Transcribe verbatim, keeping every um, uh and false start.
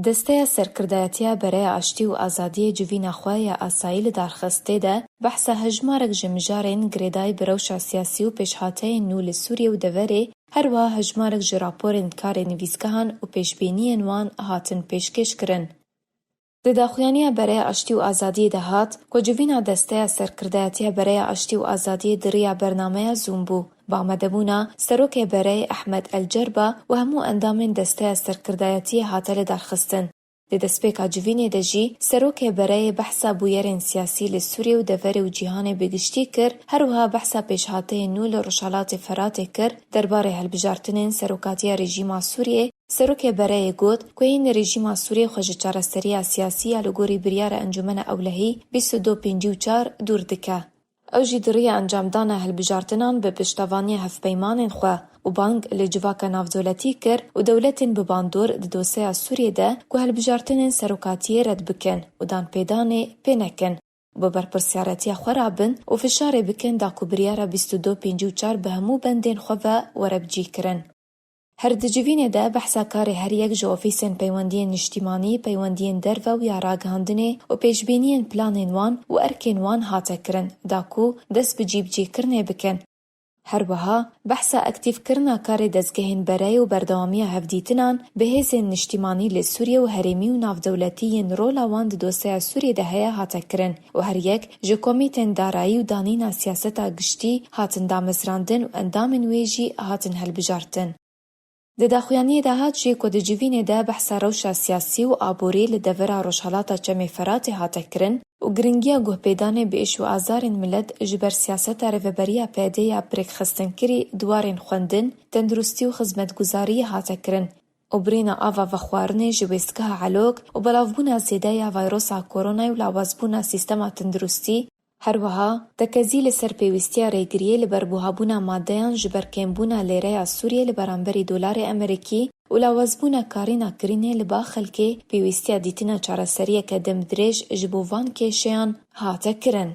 Desteya Serkirdayetiya Bereya Aştî û Azadiyê civîna xwe ya asayî li dar xist. Tê de behsa hejmarek ji mijarên girêdayî bi rewşa siyasî û pêşhateyên nû li Sûriyê û deverê, her wiha hejmarek ji raporên karê nivîsgehan û pêşbîniyên wan hatin pêşkêş kirin. Di daxuyaniya Bereya Aştî û Azadiyê de hat ku civîna Desteya Serkirdayetiya Bereya Aştî û Azadiyê di riya bernameya Zoom bû. Bi amadebûna Serokê Bereyê Ehmed El Cerba û hemû endamên Desteya Serkirdayetiyê hate lidarxistin. Di destpêka civînê de jî Serokê Bereyê behsa bûyerên siyasî li Sûriyê û deverê û cîhanê bi giştî kir, her wiha behsa pêşhateyên nû li Rojhelatê Feratê kir, derbarê hilbijartinên serokatiya rejîma Sûriyê. Serokê Bereyê got ku hîn rejîma Sûriyê xwe ji çareseriya siyasî ya li gorî biryara Encûmena Ewlehî bîst û du pêncî û çar dûr dike. Ew jî di riya encamdana hilbijartinan bi piştevaniya hevpeymanên xwe û bang li civaka navdewletî kir û dewletên bi bandor di dosyeya Sûriyê de ku hilbijartinên serokatiyê red bikin û danpêdanê pê nekin, bi berpirsiyaretiya xwe rabin û fişarê bikin da ku biryara bîst û du pêncî û çar bi hemû bendên xwe ve were bicîkirin. Her di civînê de behsa karê her yek ji ofîsên peywendiyên niştîmanî, peywendiyên derve û ya ragihandinê û pêşbîniyên planên wan û erkên wan hate kirin, da ku dest bi cîbicîkirinê bikin. Her wiha behsa aktîfkirina karê dezgehên bereyê û berdewamiya hevdîtinan bi hêzên niştîmanî li Sûriyê û herêmî û navdewletî yên rola wan di dosyeya Sûriyê de heye hate kirin û her yek ji komîtên darayî û danîna siyaseta giştî hatin damezrandin û endamên wê jî hatin hilbijartin. Di daxuyaniyê de hat jî ku di civînê de behsa rewşa siyasî û aborî li devera Rojhelata Çemê Feratê hate kirin û giringiya guhpêdanê bi êş û azarên milet ji ber siyaseta rêveberiya P D ya bi rêkxistinkirî di warên xwendin, tenduristî û xizmetguzariyê hate kirin û birîna ava vexwarinê ji wêstgeha Elok û belavbûna zêde ya vayrosa koronayê û lawazbûna sîstema tenduristî, her wiha tekezî li ser pêwîstiya rêgiriyê li ber buhabûna madeyan ji ber kêmbûna lêreya Sûriyê li beramberî dolarê Amerîkî û lawazbûna karîna kirînê li ba xelkê, pêwîstiya dîtina çareseriyeke demdirêj ji bo van kêşeyan hate kirin.